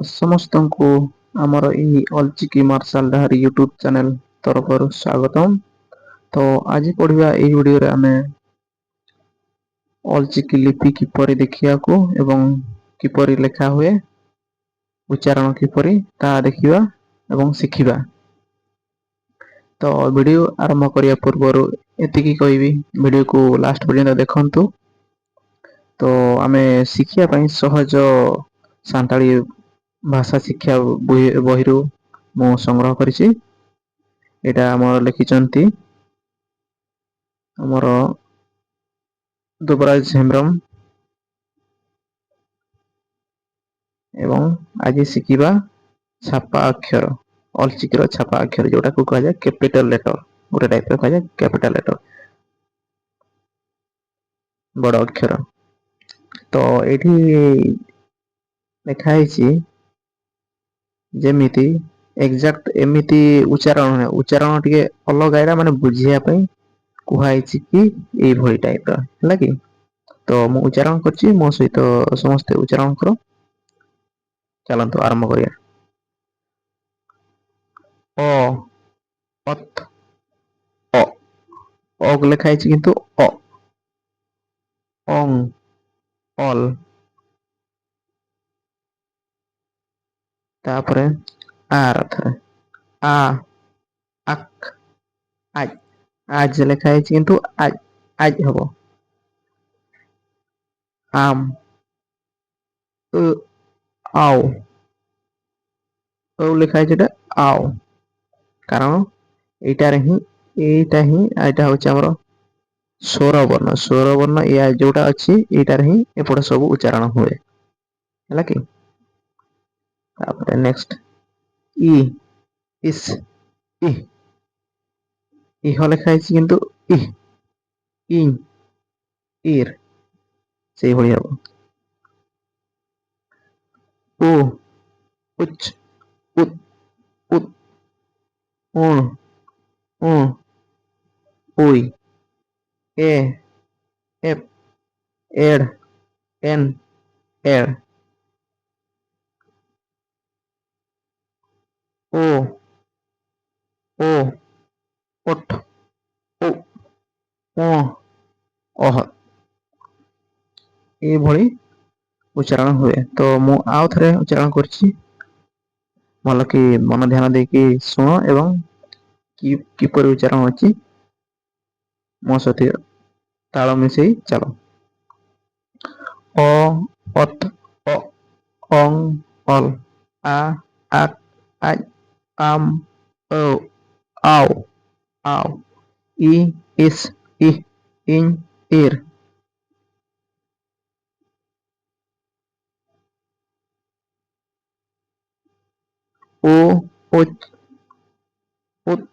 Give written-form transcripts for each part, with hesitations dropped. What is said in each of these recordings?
ସମସ୍ତଙ୍କୁ ଆମର ଏହି ଅଲଚିକି ମାର୍ଶାଲ ଡାହାରୀ ୟୁଟ୍ୟୁବ ଚ୍ୟାନେଲ ତରଫରୁ ସ୍ୱାଗତମ। ତ ଆଜି ପଢିବା ଏଇ ଭିଡ଼ିଓରେ ଆମେ ଅଲଚିକି ଲିପି କିପରି ଦେଖିବାକୁ ଏବଂ କିପରି ଲେଖା ହୁଏ, ଉଚ୍ଚାରଣ କିପରି, ତାହା ଦେଖିବା ଏବଂ ଶିଖିବା। ତ ଭିଡ଼ିଓ ଆରମ୍ଭ କରିବା ପୂର୍ବରୁ ଏତିକି କହିବି, ଭିଡ଼ିଓକୁ ଲାଷ୍ଟ ପର୍ଯ୍ୟନ୍ତ ଦେଖନ୍ତୁ। ତ ଆମେ ଶିଖିବା ପାଇଁ ସହଜ ସାନ୍ତାଳୀ ଭାଷା ଶିକ୍ଷା ବହିରୁ ମୁଁ ସଂଗ୍ରହ କରିଛି। ଏଇଟା ଆମର ଲେଖିଛନ୍ତି ଆମର ଦୁବରାଜ ହେମ୍ବ୍ରମ। ଏବଂ ଆଜି ଶିଖିବା ଛାପା ଅକ୍ଷର, ଅଲଚିକିର ଛାପା ଅକ୍ଷର, ଯୋଉଟାକୁ କୁହାଯାଏ କ୍ୟାପିଟାଲ ଲେଟର। ଗୋଟେ ଟାଇପର କୁହାଯାଏ କ୍ୟାପିଟାଲ ଲେଟର, ବଡ ଅକ୍ଷର। ତ ଏଇଠି ଲେଖା ହେଇଛି ଯେମିତି ଏକ୍ଜାକ୍ଟ ଏମିତି ଉଚ୍ଚାରଣ, ଉଚ୍ଚାରଣ ଟିକେ ଅଲଗା। ଏଇଟା ମାନେ ବୁଝିବା ପାଇଁ କୁହାହେଇଛି କି ଏଇଭଳି ଟାଇପର ହେଲା କି। ତ ମୁଁ ଉଚ୍ଚାରଣ କରୁଛି, ମୋ ସହିତ ସମସ୍ତେ ଉଚ୍ଚାରଣ କର। ଚାଲନ୍ତୁ ଆରମ୍ଭ କରିବା। ଅ, ଅତ୍, ଅ। ଅ ଲେଖା ହେଇଛି କିନ୍ତୁ ଅ। ଅଂ, ଅଲ୍। ତାପରେ ଆର ଥରେ ଆ, ଆକ୍, ଆଜ। ଆଜ ଲେଖା ହେଇଛି କିନ୍ତୁ ଆଜ, ଆଜ ହବ। ଆମ୍, ଉ, ଆଓ। ଔ ଲେଖା ହେଇଛି, ଏଟା ଆଓ, କାରଣ ଏଇଟାରେ ହିଁ, ଏଇଟା ହିଁ, ଏଇଟା ହଉଛି ଆମର ସ୍ୱର ବର୍ଣ୍ଣ। ସ୍ୱର ବର୍ଣ୍ଣ ଇଆ ଯୋଉଟା ଅଛି, ଏଇଟାରେ ହିଁ ଏପଟେ ସବୁ ଉଚ୍ଚାରଣ ହୁଏ, ହେଲା କି। ତାପରେ ନେକ୍ସଟ ଇ, ଇସ୍, ଇହ। ଇହ ଲେଖା ହେଇଛି କିନ୍ତୁ ଇହ। ଇଂ, ଇର୍, ସେଇଭଳି ହବ। ଉ, ଉଚ୍, ଉତ୍, ଉତ୍। ଉଣ, ଉଁ, ଉଇ। ଏ, ଏପ୍, ଏଡ୍, ଏନ୍, ଏଡ୍। ଓ, ଓ, ଓଠ, ଓ, ଓ, ଅହ। ଏଇଭଳି ଉଚ୍ଚାରଣ ହୁଏ। ତ ମୁଁ ଆଉ ଥରେ ଉଚ୍ଚାରଣ କରୁଛି, ଭଲ କି ମନ ଧ୍ୟାନ ଦେଇକି ଶୁଣ ଏବଂ କିପରି ଉଚ୍ଚାରଣ ଅଛି ମୋ ସହିତ ତାଳ ମିଶେଇ ଚାଲ। ଅ, ଅତ୍, ଅ, ଅଂ, ଅଲ୍। ଆ, ଆକ୍, ଆଜ୍, ଆମ୍, ଔ, ଆଓ, ଆଓ। ଇ, ଇସ୍, ଇହ, ଇଂ, ଇର୍। ଉ, ଉଚ୍, ଉତ୍,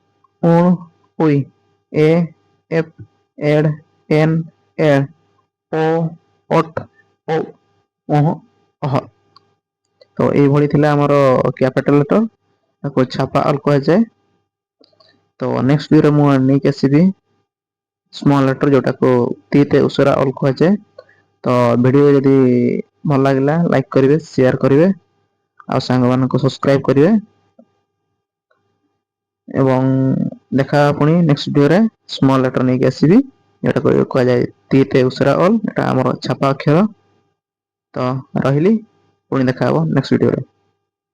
ଉଣ୍, ଉଇ। ଏ, ଏପ୍, ଏଡ୍, ଏନ୍, ଏଡ୍। ଓ, ଓଟ୍, ଔ, ଉହ୍, ଅହ। ତ ଏଇଭଳି ଥିଲା ଆମର କ୍ୟାପିଟାଲ ଲେଟର, ତାକୁ ଛାପା ଅଲ୍ କୁହାଯାଏ। ତ ନେକ୍ସଟ ଭିଡ଼ିଓରେ ମୁଁ ନେଇକି ଆସିବି ସ୍ମଲ୍ ଲେଟର, ଯୋଉଟାକୁ ତିତେ ଉସରା ଅଲ୍ କୁହାଯାଏ। ତ ଭିଡ଼ିଓ ଯଦି ଭଲ ଲାଗିଲା, ଲାଇକ୍ କରିବେ, ସେୟାର କରିବେ ଆଉ ସାଙ୍ଗମାନଙ୍କୁ ସବସ୍କ୍ରାଇବ କରିବେ। ଏବଂ ଦେଖା ପୁଣି ନେକ୍ସଟ ଭିଡ଼ିଓରେ, ସ୍ମଲ୍ ଲେଟର ନେଇକି ଆସିବି, ଯୋଉଟାକୁ କୁହାଯାଏ ତିତେ ଉସରା ଅଲ୍। ଏଟା ଆମର ଛାପା ଅକ୍ଷର। ତ ରହିଲି, ପୁଣି ଦେଖା ହବ ନେକ୍ସଟ ଭିଡ଼ିଓରେ।